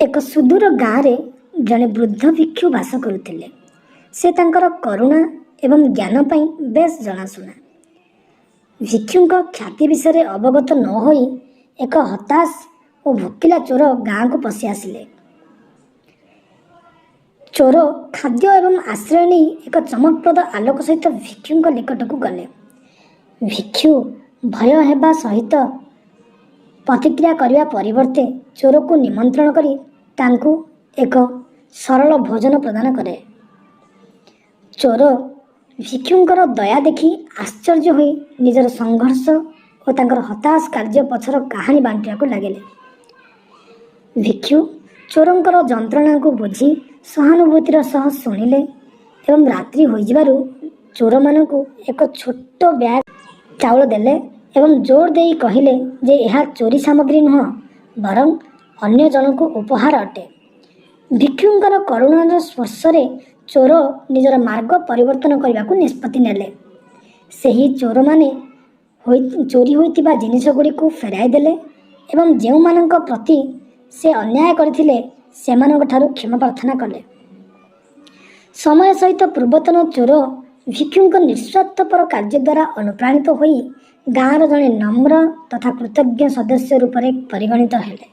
ଏକ ସୁଦୂର ଗାଁରେ ଜଣେ ବୃଦ୍ଧ ଭିକ୍ଷୁ ବାସ କରୁଥିଲେ। ସେ ତାଙ୍କର କରୁଣା ଏବଂ ଜ୍ଞାନ ପାଇଁ ବେଶ୍ ଜଣାଶୁଣା। ଭିକ୍ଷୁଙ୍କ ଖ୍ୟାତି ବିଷୟରେ ଅବଗତ ନ ହୋଇ ଏକ ହତାଶ ଓ ଭୋକିଲା ଚୋର ଗାଁକୁ ପଶି ଆସିଲେ। ଚୋର ଖାଦ୍ୟ ଏବଂ ଆଶ୍ରୟ ନେଇ ଏକ ଚମକପ୍ରଦ ଆଲୋକ ସହିତ ଭିକ୍ଷୁଙ୍କ ନିକଟକୁ ଗଲେ। ଭିକ୍ଷୁ ଭୟ ହେବା ସହିତ ପ୍ରତିକ୍ରିୟା କରିବା ପରିବର୍ତ୍ତେ ଚୋରକୁ ନିମନ୍ତ୍ରଣ କରି ତାଙ୍କୁ ଏକ ସରଳ ଭୋଜନ ପ୍ରଦାନ କରେ। ଚୋର ଭିକ୍ଷୁଙ୍କର ଦୟା ଦେଖି ଆଶ୍ଚର୍ଯ୍ୟ ହୋଇ ନିଜର ସଂଘର୍ଷ ଓ ତାଙ୍କର ହତାଶ କାର୍ଯ୍ୟ ପଛର କାହାଣୀ ବାଣ୍ଟିବାକୁ ଲାଗିଲେ। ଭିକ୍ଷୁ ଚୋରଙ୍କର ଯନ୍ତ୍ରଣାକୁ ବୁଝି ସହାନୁଭୂତିର ସହ ଶୁଣିଲେ ଏବଂ ରାତ୍ରି ହୋଇଯିବାରୁ ଚୋରମାନଙ୍କୁ ଏକ ଛୋଟ ବ୍ୟାଗ ଚାଉଳ ଦେଲେ ଏବଂ ଜୋର ଦେଇ କହିଲେ ଯେ ଏହା ଚୋରି ସାମଗ୍ରୀ ନୁହଁ, ବରଂ ଅନ୍ୟ ଜଣକୁ ଉପହାର ଅଟେ। ଭିକ୍ଷୁଙ୍କର କରୁଣାର ସ୍ପର୍ଶରେ ଚୋର ନିଜର ମାର୍ଗ ପରିବର୍ତ୍ତନ କରିବାକୁ ନିଷ୍ପତ୍ତି ନେଲେ। ସେହି ଚୋରମାନେ ହୋଇ ଚୋରି ହୋଇଥିବା ଜିନିଷଗୁଡ଼ିକୁ ଫେରାଇ ଦେଲେ ଏବଂ ଯେଉଁମାନଙ୍କ ପ୍ରତି ସେ ଅନ୍ୟାୟ କରିଥିଲେ, ସେମାନଙ୍କଠାରୁ କ୍ଷମା ପ୍ରାର୍ଥନା କଲେ। ସମୟ ସହିତ ପୂର୍ବତନ ଚୋର ଭିକ୍ଷୁଙ୍କ ନିଃସ୍ୱାର୍ଥପର କାର୍ଯ୍ୟ ଦ୍ୱାରା ଅନୁପ୍ରାଣିତ ହୋଇ ଗାଁର ଜଣେ ନମ୍ର ତଥା କୃତଜ୍ଞ ସଦସ୍ୟ ରୂପରେ ପରିଗଣିତ ହେଲେ।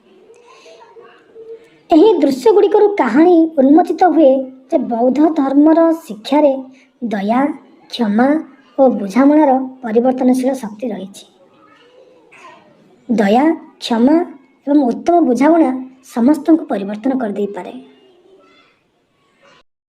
ଏହି ଦୃଶ୍ୟଗୁଡ଼ିକରୁ କାହାଣୀ ଉନ୍ମୋଚିତ ହୁଏ ଯେ ବୌଦ୍ଧ ଧର୍ମର ଶିକ୍ଷାରେ ଦୟା, କ୍ଷମା ଓ ବୁଝାମଣାର ପରିବର୍ତ୍ତନଶୀଳ ଶକ୍ତି ରହିଛି। ଦୟା, କ୍ଷମା ଏବଂ ଉତ୍ତମ ବୁଝାମଣା ସମସ୍ତଙ୍କୁ ପରିବର୍ତ୍ତନ କରିଦେଇପାରେ।